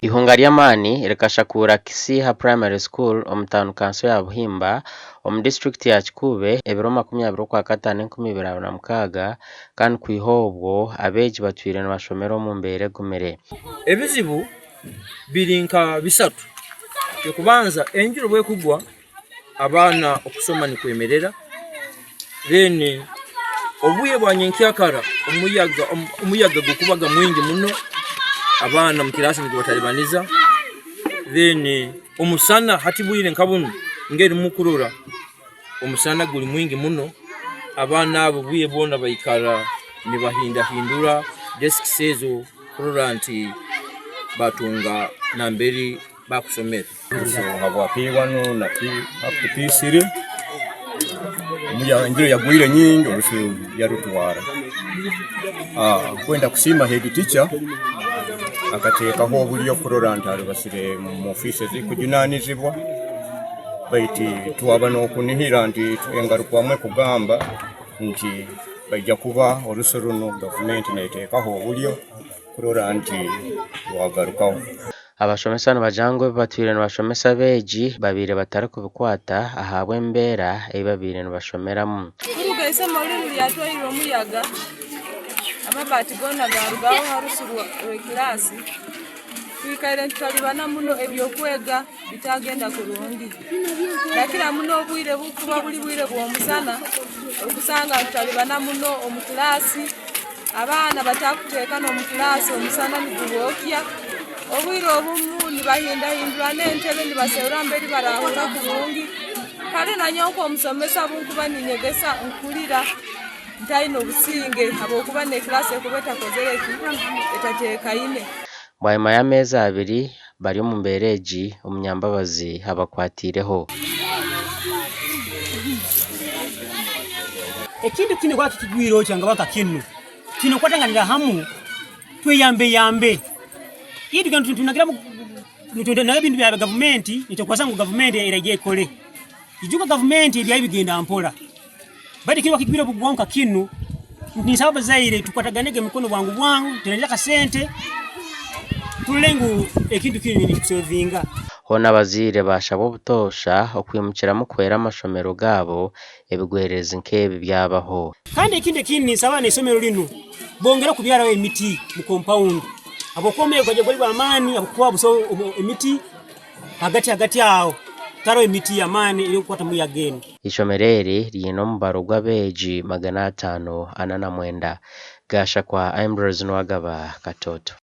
Eihunga ry'amaani rikashakuura Kisiiha Primary School omu tauni kanso ya Buhimba omu disiturikiti ya Kikuube ebiro 20 Okwakataano 2026 kandi kwiha obwo abeegi batwire nibashomera omu mbeera egumire. Ebizibu biri nka bisatu. Eky'okubanza enjura obu ekugwa abaana okusoma nikwemerera, then obwire bwa nyenkyakara omuyaga omuyaga gukuba mwingi muno abaana omu kiraasi nigubataribaniza, then omusana hati bwire nka bunu ngeri mukurora omusana guri mwingi muno, abaana abo obwire bwona baikara nibahindahindura desikisi ezo kurora nti batunga nambere bakusomera. Habwa P1 na up to P3 enjura yagwire nyingi orusu yarutwara. Nkwenda kusiima head teacher akateekaho oburyo kurora nti arubasire omu ofiisi ezikujunanizibwa baitu twaba n'okunihira nti engarukwamu ekugamba nti baija kuba orusu runu gavumenti neteekaho oburyo kurora nti rwagarukaho. Abashomesa nibagira ngu ebi batwire nibashomesa abeegi babaire batarikubikwata ahabw'embeera ei babaire nibashomeramu. Kuruga eisomero rinu ryatwairwe omuyaga, amabaati goona gaarugaho aha rusu rw'ekiraasi. Twikaire nitutalibana muno eby'okwega bitagenda kurungi. Nakira muno obwire obukuba buri bwire bw'omusana, okusanga nitutalibana muno omu kiraasi. Abaana batakuteekana omu kiraasi omusana nigubookya. Obwire obumu nibahindahindurana entebe nibaserura mberi barahurra kurungi. Kare nanyowe nk'omusomesa obunkuba ninyegesa nkuhurira ntaine obusinge habwokuba n'ekiraasi ekuba etakozere ki, etateekaine. Bwanyima y'ameezi abiri bari omu mbeera egi, omunyambabazi abakwatiireho. Ekintu kinu kuba kikigwire okya nga baka kinu, twine kukwatanganira hamu tweyambeyambe. Itwe nitunagira ebintu bya gavumenti nitukwasa ngu gavumenti eraija ekore. Ijuka gavumenti ebyayo bigenda mpora. Baitu ekiro kigwire obugwa nka kinu, ninsaba abazaire tukwataganege emikono bwangu bwangu tuteranize akasente turole ngu ekintu kinu nikitusevinga. Hoona abazaire baashabwa obutoosha okwimukiramu kuhwera amashomero gaabo ebigwererezi nk'ebi byabaho. Kandi ekindi ekindi ninsaba n'eisomero linu bongere kubyaraho emiti mu kompawundi habwokuba omuyaga gwaija guri gw'amaani habwokuba busaho emiti hagati hagati aho tihariho emiti y'amaani erikukwata omuyaga enu. Eishomero eri riine omubaro gw'abeegi 549. Gashakwa Ambrose Nuwagaba, Katoto.